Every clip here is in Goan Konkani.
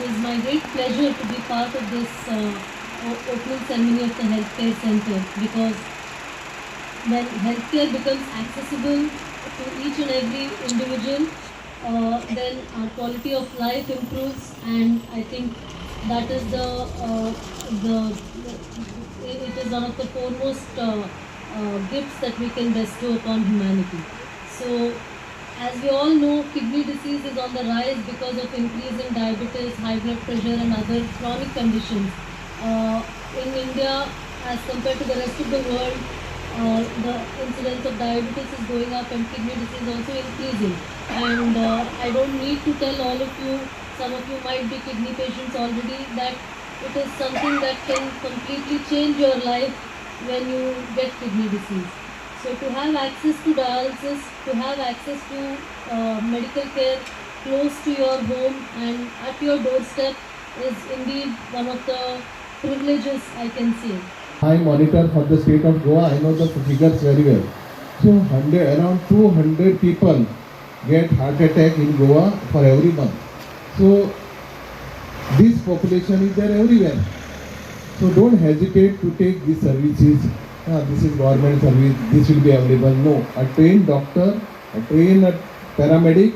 It is my great pleasure to be part of this opening ceremony of the healthcare center, because when healthcare becomes accessible to each and every individual, then our quality of life improves, and I think that is the it is one of the foremost gifts that we can bestow upon humanity. So, as we all know, kidney disease is on the rise because of increase in diabetes, high blood pressure and other chronic conditions. In India, as compared to the rest of the world, the incidence of diabetes is going up and kidney disease also increasing. And I don't need to tell all of you, some of you might be kidney patients already, that it is something that can completely change your life when you get kidney disease. So to have access to dialysis, to have access to medical care close to your home and at your doorstep is indeed one of the privileges I can say. I monitor for the state of Goa, I know the figures very well. So around 200 people get heart attack in Goa for every month. So this population is there everywhere. So don't hesitate to take these services. This is government service, this will be available. No, a trained doctor, a trained paramedic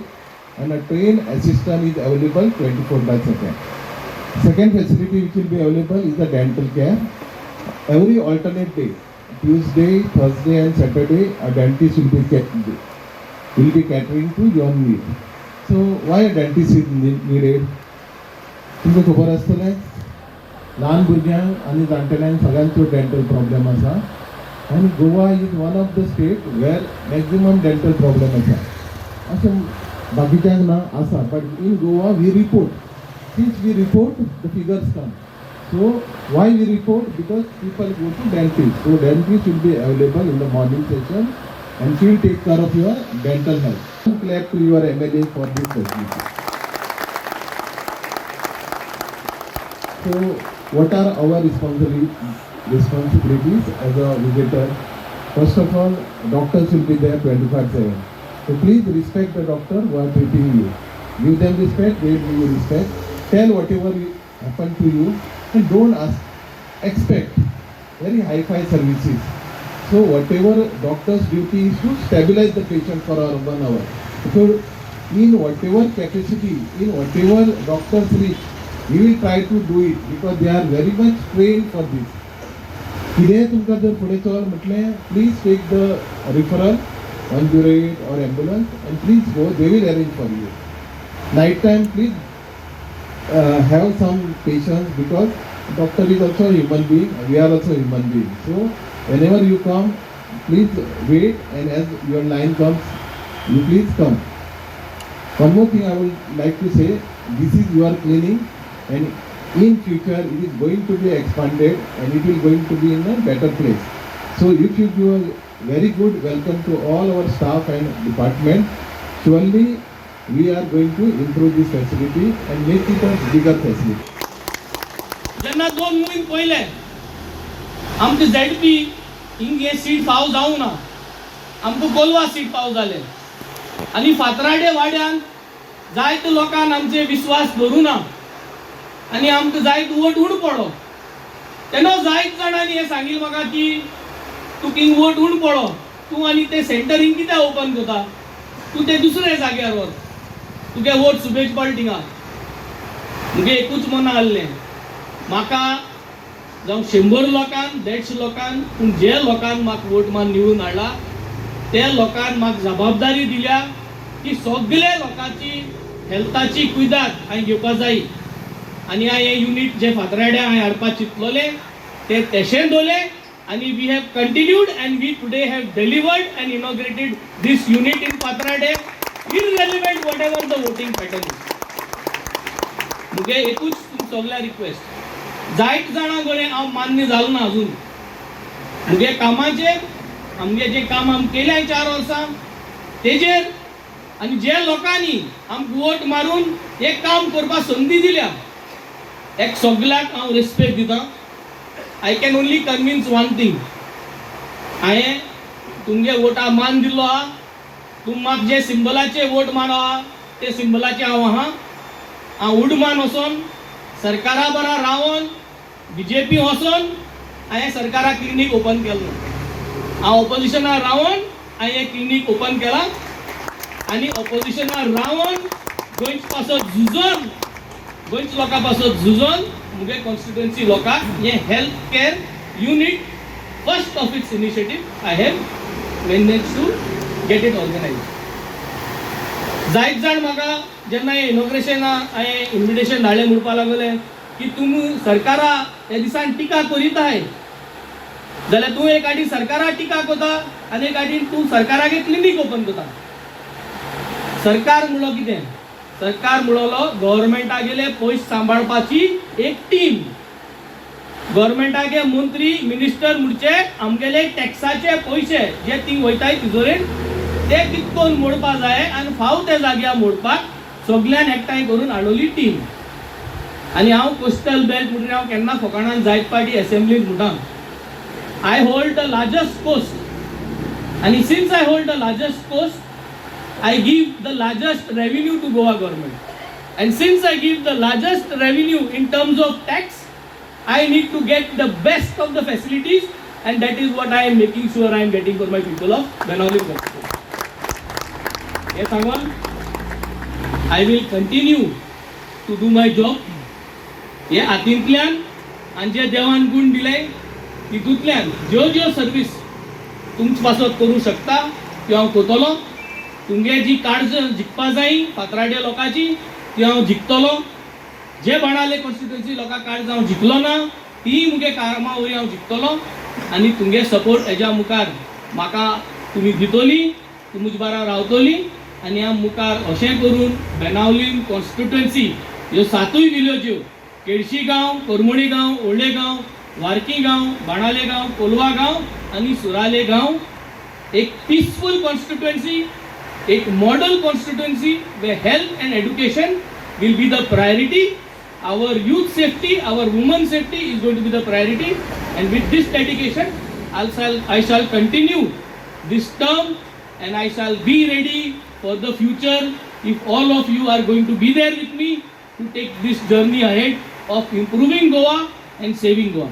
and a trained assistant is available 24/7. Second facility which will be available is the dental care. Every alternate day, Tuesday, Thursday and Saturday, a dentist will be catering to your need. So why a dentist is needed? तुमकां खबर आसतलें, ल्हान भुरग्यांक आनी जाणटेल्यांक सगळ्यांचो डेंटल प्रॉब्लेम आसा आनी Goa is one of the state where maximum dental problem आसा. अशें बाकीच्यांक ना आसा, but in Goa we report. Since we report, the figures come. So why we report? Because people go to dentist. So dentist will be available in the morning session and she will take care of your dental health. Clap to your MLA for this facility. So what are our responsibilities as a visitor? First of all, doctors will be there 24/7. So please respect the doctor who are treating you. Give them respect, they will give you respect. Tell whatever happened to you and don't expect very hi-fi services. So whatever doctor's duty is to stabilize the patient for 1 hour. So in whatever capacity, in whatever doctor's reach, we will try to do it because they are very much trained for this. कितें तुमकां जर फुडें चल म्हटलें, please take the referral, 108 or ambulance and please go, they will arrange for you. Night time please have some patience because doctor is also a human being, we are also human being. So whenever you come, please wait, and as your line comes, you please come. One more thing I would like to say, this is your clinic and in future it is going to be expanded and it will going to be in a better place. So if you give a very good welcome to all our staff and department, surely we are going to improve this facility and make it a bigger facility. जेन्ना 2 म्हयने पयले आमकां झेडपी हिंग हें सीट फाव जावंक ना, आमकां कोलवा सीट फाव जालें आनी फातराडे वाड्यान जायते लोकांक आमचे विस्वास धरूं ना आनी आमकां जायत वोट उण पडलो. तेन्ना जायत जाणांनी हें सांगिल्लें म्हाका की तुका हिंग वोट उण पडलो, तूं आनी तें सेंटर हिंग कित्याक ओपन करता, तूं ते दुसऱ्या जाग्यार वच, तुगे वोट सुबेज पडटा थिंगा. मुगे एकूच मना आहलें, म्हाका जावं 100 लोकांक 150 लोकांक, पूण जे लोकांक म्हाका वोट मान निवडून हाडला ते लोकांक म्हाका जबाबदारी दिल्या की सगळे लोकांची हेल्थाची कुयदाद हांवें घेवपा जाय. आनी हांवें हें युनीट जें फातराड्या हांवें हाडपाक चिंतलोलें तें तशें दवरलें आनी we have continued and we today have delivered and inaugurated this unit in Fatrade, irrelevant whatever the voting pattern is. मुगे एकूच सगळ्या रिक्वेस्ट, जायत जाणां कडेन हांव मान्य जालो ना अजून मुगे कामाचेर, आमगे जें काम आमी केलें 4 वर्सां तेजेर, आनी जे लोकांनी आमकां वोट मारून हें काम करपाक संदी दिल्या, एक सगळ्याक हांव रेस्पेक्ट दिता. I can only convince one thing, हांवें तुमगे वोटा मान दिल्लो आहा, तूं म्हाका जे सिंबलाचे वोट मारो आहा ते सिंबलाचे हांव आहा. हांव उडमान वचोन सरकारा बरा रावन बीजेपी वचोन हांवें सरकारा क्लिनीक ओपन केलो ना. हांव ऑपोजिशनार रावन हांवें हें क्लिनीक ओपन केलां आनी ऑपोजिशनार रावन गोंयचे पासत झुजोन, गोंयच्या लोकां पासत झुजोन मुगे कॉन्स्टिट्युएन्सी लोकांक हें health care unit, first of its initiative, I have manage to get it organize. जायत जाण म्हाका जेन्ना हें इनॉग्रेशना हांवें इन्विटेशन धाडलें, म्हणपाक लागले की तुमी सरकारा ह्या दिसान टिका करीताय जाल्यार तूं एक आडी सरकारा टिका करता आनी एक आडी तूं सरकारागे क्लिनीक ओपन करता. सरकार म्हणलो कितें? सरकार म्हणलो गव्हर्मेंटागेले पयशे सांबाळपाची एक टीम. गव्हर्मेंटागे मंत्री मिनिस्टर म्हणचे आमगेले टॅक्साचे पयशे जे थिंग वयताय तिजोरेन, ते कितकोन मोडपा जाय आनी फाव त्या जाग्यार मोडपाक सगल्यांक एकठांय करून हाडवली टीम. आनी हांव कोस्टल बेल्ट म्हणून हांव केन्ना फकाणान जायत पाटी एसेंब्लीत म्हणटा, I hold the largest coast आनी since I hold the largest coast, I give the largest revenue to Goa government. And since I give the largest revenue in terms of tax, I need to get the best of the facilities, and that is what I am making sure I am getting for my people of Benaulim constituency. हे सांगून I will continue to do my job. हे हातींतल्यान आनी जे देवान गूण दिले तितूंतल्यान ज्यो ज्यो सर्वीस तुमचे पासत करूं शकता त्यो हांव करतलो. तुमगे जी काळजां जिखपा जाय फातराडे लोकांची, ती हांव जिखतलो. जे बाणाले कॉन्स्टिट्युएन्सी लोकां काळजां हांव जिखलो ना, ती मुगे कामां वरवीं हांव जिखतलो. आनी तुमगे सपोर्ट हेज्या मुखार म्हाका तुमी दितली, तुमचे बारा रावतली आनी ह्या मुखार अशें करून बेनावलीम कॉन्स्टिट्युएन्सी ह्यो सातूय विलेज्यो, केळशी गांव, करमोणी गांव, ओल्डे गांव, वारकी गांव, बाणाले गांव, कोलवा गांव आनी सुराले गांव, एक पीसफुल कॉन्स्टिट्युएन्सी, एक model constituency where health and education will be the priority. Our youth safety, our women safety is going to be the priority. And with this dedication, I shall continue this term and I shall be ready for the future if all of you are going to be there with me to take this journey ahead of improving Goa and saving Goa.